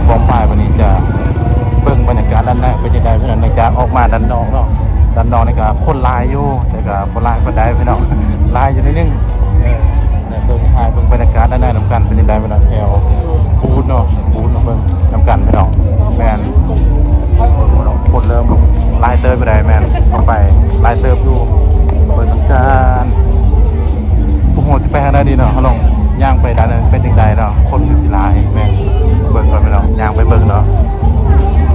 ປອງປາຍ ວັນນີ້ຈະເບິ່ງບັນຍາກາດດ້ານໃນເປັນຈັ່ງໃດ. ເພາະວ່າຫຼັງຈາກອອກມາດ້ານນອກເນາະ ດ້ານນອກນີ້ກະຄົນຫຼາຍຢູ່ ແຕ່ກະບໍ່ຫຼາຍປານໃດພີ່ນ້ອງ ຫຼາຍຢູ່ໜ້ອຍໜຶ່ງ. ເອີ ໄດ້ເບິ່ງ ຖ່າຍເບິ່ງບັນຍາກາດດ້ານໃນນຳກັນເປັນຈັ່ງໃດພີ່ນ້ອງ ແຖວບູດເນາະ ບູດເນາະ ເບິ່ງນຳກັນພີ່ນ້ອງ. ແມ່ນ ຄົນເລີ່ມຫຼາຍເຕີບຢູ່ໃດ໋ ແມ່ນ ເຂົ້າໄປຫຼາຍເຕີບຢູ່ ເບິ່ງນຳກັນ. ບໍ່ຮູ້ຊິໄປທາງໃດດີເນາະ ເຮົາລອງຍ່າງໄປດ້ານນັ້ນເປັນຈັ່ງໃດເນາະ ຄົນຄືຊິຫຼາຍ. ແມ່ນ ເບິ່ງກ່ອນພີ່ນ້ອງ ຍ່າງໄປເບິ່ງເນາະ.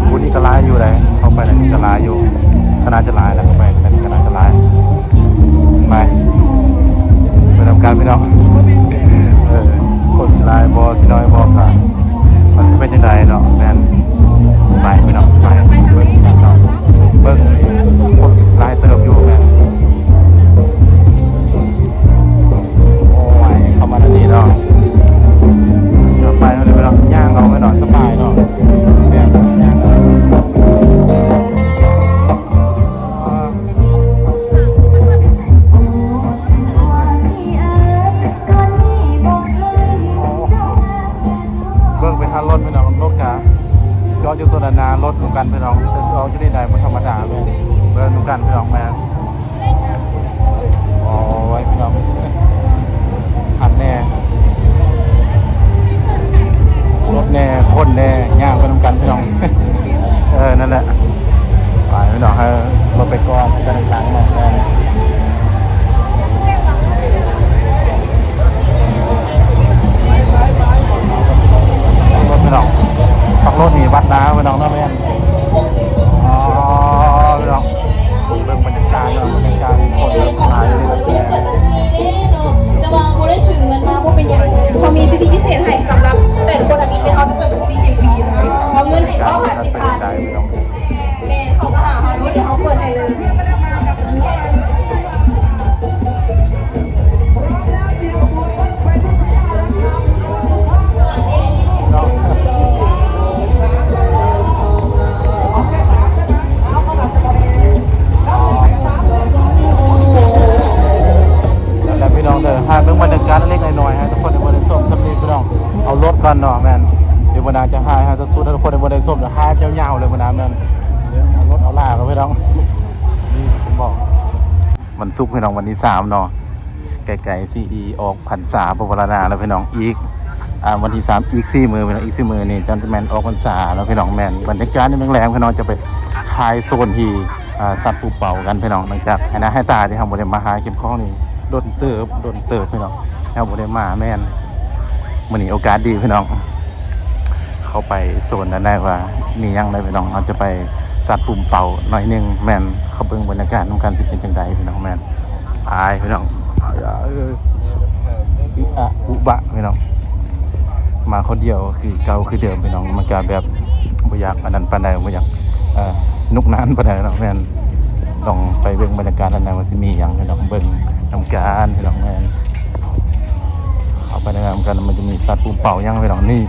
ຜູ້ນີ້ກໍຫຼາຍຢູ່ໃດ໋ ເຂົ້າໄປນັ້ນກໍຫຼາຍຢູ່ ກໍໜ້າຈະຫຼາຍແຫຼະ ເຂົ້າໄປນັ້ນກໍໜ້າຈະຫຼາຍ. ໄປ ໄປນຳກັນພີ່ນ້ອງ ເອີ ຄົນຊິຫຼາຍບໍ່ ຊິໜ້ອຍບໍ່ ກະມັນຊິເປັນຈັ່ງໃດເນາະ. ແມ່ນ ໄປພີ່ນ້ອງ ໄປເບິ່ງນຳກັນເນາະ ເບິ່ງຄົນຊິຫຼາຍເຕີບຢູ່. ແມ່ນ ໂອ້ຍ ເຂົ້າມາທາງນີ້ເນາະ ເຂົ້າໄປເຮົາໄດ້ໄປເນາະ ຍ່າງເອົາໄວ້ເນາະ ສະບາຍເນາະ ແບບຍ່າງເອົາ. ເບິ່ງໄປຫາລົດພີ່ນ້ອງ ລົດກະຈອດຢູ່ໂຊນດ້ານໜ້າລົດນຳກັນພີ່ນ້ອງ ແຕ່ຊິອອກຢູ່ນີ້ໄດ້ບໍ່ທຳມະດາເລີຍ. ເບິ່ງນຳກັນພີ່ນ້ອງ ແມ່ນ ໂອ້ຍ ພີ່ນ້ອງ ຄັນແນ່ ລົດແນ່ ຄົນແນ່ ຍ່າງໄປນຳກັນພີ່ນ້ອງ. ເອີ ນັ້ນແຫຼະ ໄປພີ່ນ້ອງ ເອີ ລົດໄປກ່ອນ ໄປທາງຫຼັງເນາະ. ແມ່ນ ລົດພີ່ນ້ອງ ພັກລົດນີ້ວັດນາພີ່ນ້ອງເນາະ. ແມ່ນ ອໍ ພີ່ນ້ອງ ເບິ່ງບັນຍາກາດເນາະ ບັນຍາກາດຄົນຫຼາຍເລີຍ. ແຕ່ວ່າບໍ່ໄດ້ຖືເງິນມາ ບໍ່ເປັນຫຍັງ ເຂົາມີສິດທິພິເສດໃຫ້ສຳລັບແປດຄົນອາທິດ ທີ່ເຮົາຈະເປີດບັນຊີໃຫ້ຟຣີເນາະ ເອົາເງິນໃຫ້ເຂົາຫ້າສິບພັນ ແມ່ນ ເຂົາກໍຫາເຮົາໂລດ ດຽວເຮົາເປີດໃຫ້ເລີຍ. ນັ້ນແຫຼະພີ່ນ້ອງເດີ ຖ່າຍເບິ່ງບັນຍາກາດເລັກໆນ້ອຍໆ ໃຫ້ທຸກຄົນໄດ້ເບິ່ງໄດ້ຊົມສ່ຳນີ້ພີ່ນ້ອງ. ເອົາລົດກ່ອນເນາະ ແມ່ນ ດຽວບໍ່ນາຈະຖ່າຍໃຫ້ສຸດໆ ໃຫ້ທຸກຄົນໄດ້ເບິ່ງໄດ້ຊົມ ແລ້ວຖ່າຍຍາວໆເລີຍບໍ່ນາ. ແມ່ນ ເອົາລົດເອົາລາກເລີຍພີ່ນ້ອງ. ນີ້ເຫັນບໍ່ ວັນສຸກພີ່ນ້ອງ ວັນທີສາມເນາະ ໃກ້ໆຊິອອກພັນສາ ບໍ່ວາລະນາແລ້ວພີ່ນ້ອງ. ອີກ ອ່າ ວັນທີສາມ ອີກສີ່ມື້ພີ່ນ້ອງ ອີກສີ່ມື້ນີ້ຈັ່ງຈະແມ່ນອອກພັນສາແລ້ວພີ່ນ້ອງ. ແມ່ນ ບັນຍາກາດຍາມແລງໆ ພີ່ນ້ອງຈະໄປຖ່າຍໂຊນທີ່ ອ່າ ສັດປູເປົາກັນພີ່ນ້ອງ. ຫຼັງຈາກໃຫ້ໜ້າໃຫ້ຕາທີ່ເຮົາບໍ່ໄດ້ມາຫາເຂັມຂອງນີ້ດົນເຕີບ ດົນເຕີບພີ່ນ້ອງ ເຮົາບໍ່ໄດ້ມາ. ແມ່ນ ມື້ນີ້ໂອກາດດີພີ່ນ້ອງ ເຂົ້າໄປໂຊນນັ້ນໄດ້ວ່າມີຫຍັງໄດ້ພີ່ນ້ອງ. ເຮົາຈະໄປສັດປູເປົາໜ້ອຍໜຶ່ງ ແມ່ນ ເຂົ້າເບິ່ງບັນຍາກາດນຳກັນ ຊິເປັນຈັ່ງໃດພີ່ນ້ອງ. ແມ່ນ ໄປພີ່ນ້ອງ ເອີ ອະອຸບະພີ່ນ້ອງ ມາຄົນດຽວຄືເກົ່າຄືເດີມພີ່ນ້ອງ. ມັນກະແບບບໍ່ຢາກອັນນັ້ນປານໃດ ບໍ່ຢາກ ເອີ ໜຸກໜານປານໃດເນາະ. ແມ່ນ ຕ້ອງໄປເບິ່ງບັນຍາກາດດ້ານໃນວ່າຊິມີຫຍັງພີ່ນ້ອງ ເບິ່ງນຳກັນພີ່ນ້ອງ. ແມ່ນ ເຂົ້າໄປນຳກັນ ມັນຈະມີສັດປູເປົາຫຍັງພີ່ນ້ອງ. ນີ້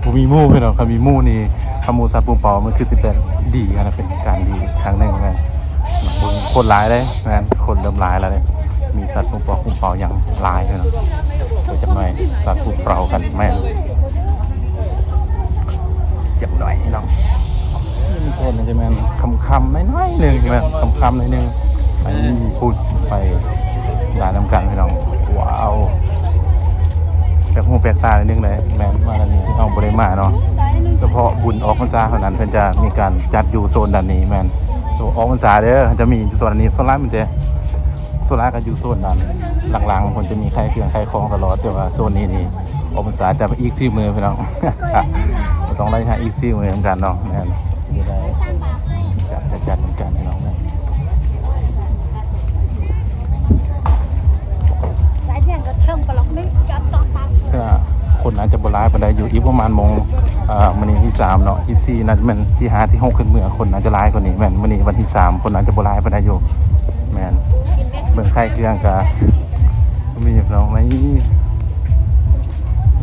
ບໍ່ມີໝູ່ພີ່ນ້ອງ ຄັນມີໝູ່ນີ້ ຄັນໝູ່ສັດປູເປົາ ມັນຄືຊິແບບດີຫັ້ນນະ ເປັນການດີຄັ້ງໜຶ່ງ. ແມ່ນ ຄົນຫຼາຍເດ້ ແມ່ນ ຄົນເລີ່ມຫຼາຍແລ້ວເດ້ ມີສັດປູເປົາ ປູເປົາຫຍັງຫຼາຍພີ່ນ້ອງ. ໄປຈັກໜ້ອຍ ສັດປູເປົາກັນ. ແມ່ນ ຈັກໜ້ອຍພີ່ນ້ອງ ໂຊນນີ້ຈະແມ່ນຄ່ຳໆໜ້ອຍໆໜຶ່ງ ແມ່ນຄ່ຳໆໜ້ອຍໜຶ່ງ. ໄປພຸ້ນ ໄປຫຼາຍນຳກັນພີ່ນ້ອງ. ວ້າວ ແປກຫູແປກຕາໜ້ອຍໜຶ່ງເດ້. ແມ່ນ ມາອັນນີ້ເຮົາບໍ່ໄດ້ມາເນາະ ສະເພາະບຸນອອກພັນສາເທົ່ານັ້ນ ເພິ່ນຈະມີການຈັດຢູ່ໂຊນດ້ານນີ້. ແມ່ນ ສະເພາະອອກພັນສາເດີ ຈະມີຢູ່ໂຊນອັນນີ້. ສ່ວນຫຼາຍມັນຈະ ສ່ວນຫຼາຍກໍຢູ່ໂຊນດ້ານຫຼັງໆ ເພິ່ນຈະມີຂາຍເຄື່ອງຂາຍຂອງຕະຫຼອດ. ແຕ່ວ່າໂຊນນີ້ນີ້ ອອກພັນສາຈະໄປອີກສີ່ມື້ພີ່ນ້ອງ ກໍຕ້ອງໄລ່ຫາອີກສີ່ມື້ນຳກັນເນາະ. ແມ່ນ ຈະໄດ້ຈັດ ຈັດນຳກັນພີ່ນ້ອງ. ແມ່ນ ຄົນອາດຈະບໍ່ຫຼາຍປານໃດຢູ່ ອີກປະມານໂມງ ເອີ ມື້ນີ້ທີສາມເນາະ ທີສີ່ ໜ້າຈະແມ່ນທີຫ້າ ທີຫົກ ຂຶ້ນເມືອ ຄົນອາດຈະຫຼາຍກວ່ານີ້. ແມ່ນ ມື້ນີ້ວັນທີສາມ ຄົນອາດຈະບໍ່ຫຼາຍປານໃດຢູ່. ແມ່ນ ເບິ່ງຂາຍເຄື່ອງກະມີພີ່ນ້ອງ. ນີ້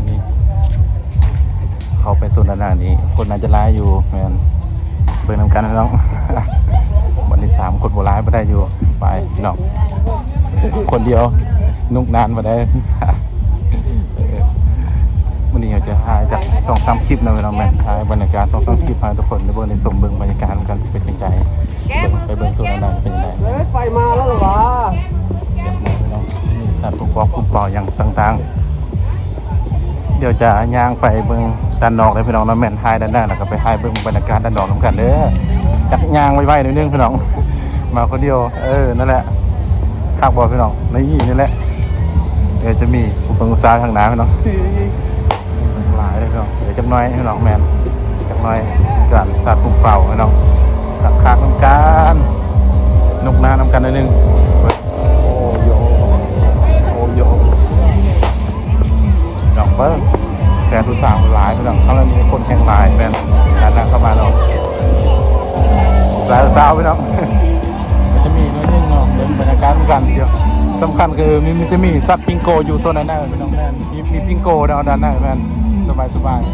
ນີ້ ເຂົ້າໄປໂຊນດ້ານໜ້ານີ້ ຄົນອາດຈະຫຼາຍຢູ່. ແມ່ນ ເບິ່ງນຳກັນພີ່ນ້ອງ ວັນທີສາມ ຄົນບໍ່ຫຼາຍປານໃດຢູ່. ໄປພີ່ນ້ອງ ຄົນດຽວ ໜຸກໜານປານໃດ. ເອີ ນີ້ເຮົາຈະຖ່າຍຈັກສອງສາມຄລິບເນາະພີ່ນ້ອງ ແມ່ນຖ່າຍບັນຍາກາດສອງສາມຄລິບໃຫ້ທຸກຄົນໄດ້ເບິ່ງໄດ້ຊົມເບິ່ງບັນຍາກາດນຳກັນ ຊິເປັນຈັ່ງໃດ ເບິ່ງ ໄປເບິ່ງໂຊນນັ້ນເປັນຈັ່ງໃດ. ເອີຍ ໄຟມາແລ້ວຫວາ? ຈັກໜ້ອຍພີ່ນ້ອງ ມີສັດປູກປອກປູກເປົ່າຫຍັງຕ່າງໆ. ດຽວຈະຍ່າງໄປເບິ່ງດ້ານນອກເດີພີ່ນ້ອງເນາະ ແມ່ນຖ່າຍດ້ານໜ້າ ແລ້ວກໍໄປຖ່າຍເບິ່ງບັນຍາກາດດ້ານນອກນຳກັນເດີ. ຈັກຍ່າງໄວໆໜ້ອຍໜຶ່ງພີ່ນ້ອງ ມາຄົນດຽວ. ເອີ ນັ້ນແຫຼະ ຄັກບໍ່ພີ່ນ້ອງ? ນີ້ ນີ້ແຫຼະ ດຽວຈະມີຜູ້ເບິ່ງຜູ້ສາວທາງໜ້າພີ່ນ້ອງ ຫຼາຍເດີພີ່ນ້ອງ. ດຽວຈັກໜ້ອຍພີ່ນ້ອງ ແມ່ນຈັກໜ້ອຍ ການສາດປຸ້ມເປົ່າພີ່ນ້ອງ ຄັກໆນຳກັນ ນົກໜ້ານຳກັນໜ້ອຍໜຶ່ງ. ໂອ້ໂຢ ໂອ້ໂຢ ພີ່ນ້ອງເບິ່ງ ແຟນຜູ້ສາວຫຼາຍພີ່ນ້ອງ ເຂົາລະມີຄົນແຮ່ງຫຼາຍ ແມ່ນການນັ່ງເຂົ້າມາເນາະ ຫຼາຍສາວພີ່ນ້ອງ. ມັນຈະມີໜ້ອຍໜຶ່ງເນາະ ເບິ່ງບັນຍາກາດນຳກັນຢູ່. ສຳຄັນຄືມີ ມັນຈະມີສັດປິງໂກຢູ່ໂຊນນັ້ນນະພີ່ນ້ອງ ແມ່ນ ມີ ມີປິງໂກເນາະ ດ້ານໃນແມ່ນສະບາຍໆ.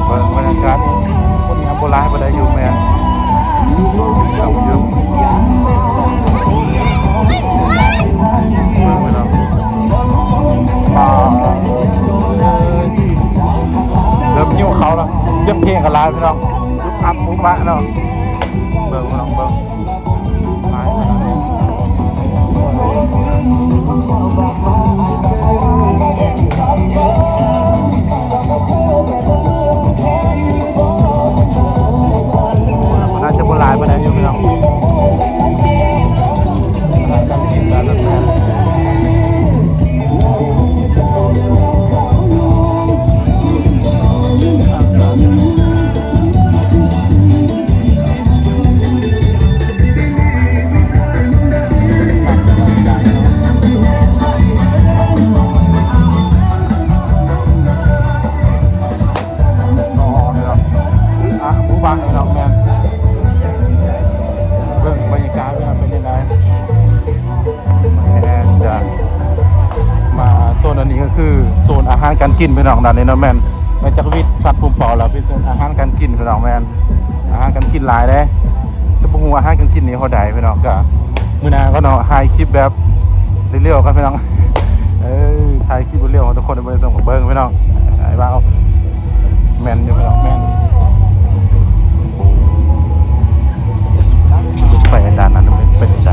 ເບິ່ງບັນຍາກາດນີ້ ຄົນຍັງບໍ່ຫຼາຍປານໃດຢູ່ ແມ່ນ ເບິ່ງພີ່ນ້ອງ ອ່າ ເລີ່ມຫິວເຂົ້າແລ້ວ ສຽງເພງກໍຫຼາຍພີ່ນ້ອງ ປຸບປັບປຸບປະເນາະ. ເບິ່ງພີ່ນ້ອງເບິ່ງ ຫຼາຍຂະໜາດນີ້ ໜ້າຈະບໍ່ຫຼາຍປານໃດຢູ່ພີ່ນ້ອງ ການກິນການແບບ ອ່ະ ໝູ່ບ້ານເນາະ ແມ່ນ ເບິ່ງບັນຍາກາດວ່າເປັນຈັ່ງໃດ. ແມ່ນ ຈະມາໂຊນອັນນີ້ກໍຄືໂຊນອາຫານການກິນພີ່ນ້ອງ ດ້ານນີ້ເນາະ ແມ່ນ ນອກຈາກວິດສັດປຸ້ມເປົ່າແລ້ວ ເປັນໂຊນອາຫານການກິນພີ່ນ້ອງ ແມ່ນ ອາຫານການກິນຫຼາຍເດ້ ແຕ່ບໍ່ຮູ້ວ່າອາຫານການກິນນີ້ເທົ່າໃດພີ່ນ້ອງ. ກະມື້ໜ້າກໍເນາະ ຖ່າຍຄລິບແບບ ເລວໆກັນພີ່ນ້ອງ ເອີ ຖ່າຍຄລິບເລວໆໃຫ້ທຸກຄົນໄດ້ເບິ່ງ ເບິ່ງພີ່ນ້ອງ ອ້າຍບ່າວ ແມ່ນຢູ່ພີ່ນ້ອງ ແມ່ນ ໄປດ້ານນັ້ນເປັນ ເປັນໃຈ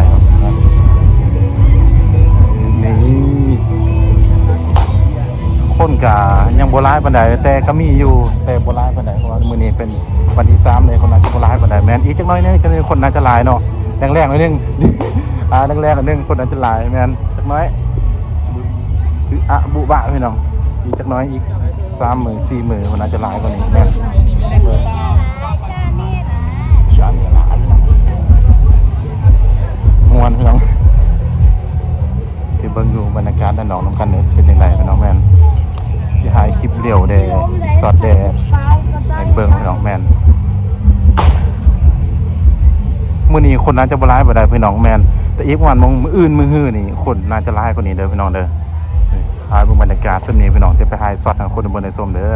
ນີ້ ຄົນກະຍັງບໍ່ຫຼາຍປານໃດ ແຕ່ກະມີຢູ່ ແຕ່ບໍ່ຫຼາຍປານໃດ ເພາະວ່າມື້ນີ້ເປັນວັນທີສາມເລີຍ ຄົນໜ້າຈະບໍ່ຫຼາຍປານໃດ ແມ່ນ ອີກຈັກໜ້ອຍໜຶ່ງ ຈັກໜ້ອຍຄົນໜ້າຈະຫຼາຍເນາະ ແລງໆໜ້ອຍໜຶ່ງ ອ່າ ແລງໆໜ້ອຍໜຶ່ງ ຄົນໜ້າຈະຫຼາຍ ແມ່ນ ຈັກໜ້ອຍ ອະບຸບະ ພີ່ນ້ອງ ອີກຈັກໜ້ອຍ ອີກສາມມື້ສີ່ມື້ ມັນອາດຈະຫຼາຍກວ່ານີ້ ແມ່ນ ມ່ວນ ພີ່ນ້ອງ ຊິເບິ່ງຢູ່ບັນຍາກາດດ້ານນອກນຳກັນເດີ ຊິເປັນຈັ່ງໃດ ພີ່ນ້ອງ ແມ່ນ ຊິຖ່າຍຄລິບລຽວແດ່ ຊັອດແດ່ ໃຫ້ເບິ່ງ ພີ່ນ້ອງ ແມ່ນ ມື້ນີ້ຄົນໜ້າຈະບໍ່ຫຼາຍປານໃດ ພີ່ນ້ອງ ແມ່ນ ແຕ່ອີກປະມານມື້ອື່ນ ມື້ຮືນີ້ ຄົນໜ້າຈະຫຼາຍກວ່ານີ້ເດີ ພີ່ນ້ອງເດີ. ຖ່າຍເບິ່ງບັນຍາກາດສ່ຳນີ້ພີ່ນ້ອງ ຈະໄປຖ່າຍຊັອດໃຫ້ຄົນເບິ່ງໄດ້ຊົມເດີ.